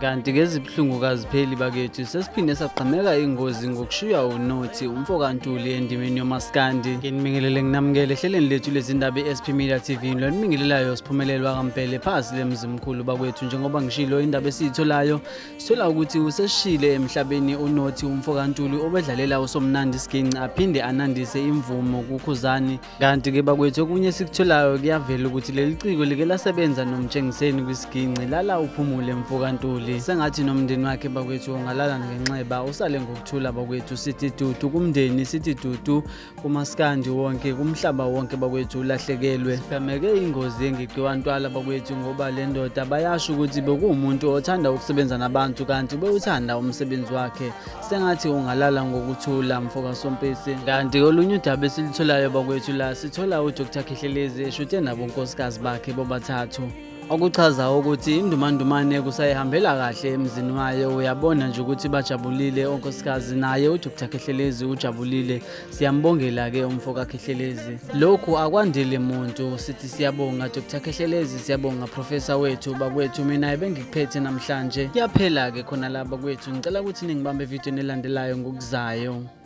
Kanti ke izibuhlungu kazipheli bakwethu, sesiphinde sagqameka ingozi ngokushiywa uNothi umfo kaNtuli endimeni yomaskandi. Nginibingelele nginamukele ehlelweni lethu lezindaba i-SP Media TV, lolibingelelayo siphumelelwa kaMpele phasi lemzimkhulu bakwethu. Njengoba ngishilo, indaba esiyitholayo, sithola ukuthi useshile emhlabeni uNothi umfo kaNtuli obedlalela uSomnandi isiginci aphinde anandise imvumo kuKhuzani. Kanti-ke bakwethu, okunye esikutholayo, kuyavela ukuthi leli ciko like lasebenza noMtshengiseni kwisiginci. Lala uphumule mfo kaNtuli, sengathi nomndeni wakhe bakwethu ungalala ngenxeba, usale ngokuthula bakwethu. Sithi dudu kumndeni, sithi dudu kumaskandi wonke, kumhlaba wonke bakwethu, ulahlekelwe. Sigameke ingozi yengiqiwantwala bakwethu, ngoba le ndoda bayasho ukuthi bekuwumuntu othanda ukusebenza nabantu kanti bewuthanda umsebenzi wakhe. Sengathi ungalala ngokuthula mfoka Sompisi. Kanti olunye udaba esilitholayo bakwethu la, sithola uDr Khehlelezi eshuthe nabonkosikazi bakhe bobathathu, okuchaza ukuthi indumandumane kusayihambela kahle emzini wayo. Uyabona nje ukuthi bajabulile onkosikazi, naye uDr Khehlelezi ujabulile. Siyambongela-ke umfo kaKhehlelezi, lokhu akwandile muntu. Sithi siyabonga Dr Khehlelezi, siyabonga professor wethu bakwethu. Mina ebengikuphethe namhlanje kuyaphela-ke khona la bakwethu. Ngicela ukuthi ningibambe evidiyweni elandelayo ngokuzayo.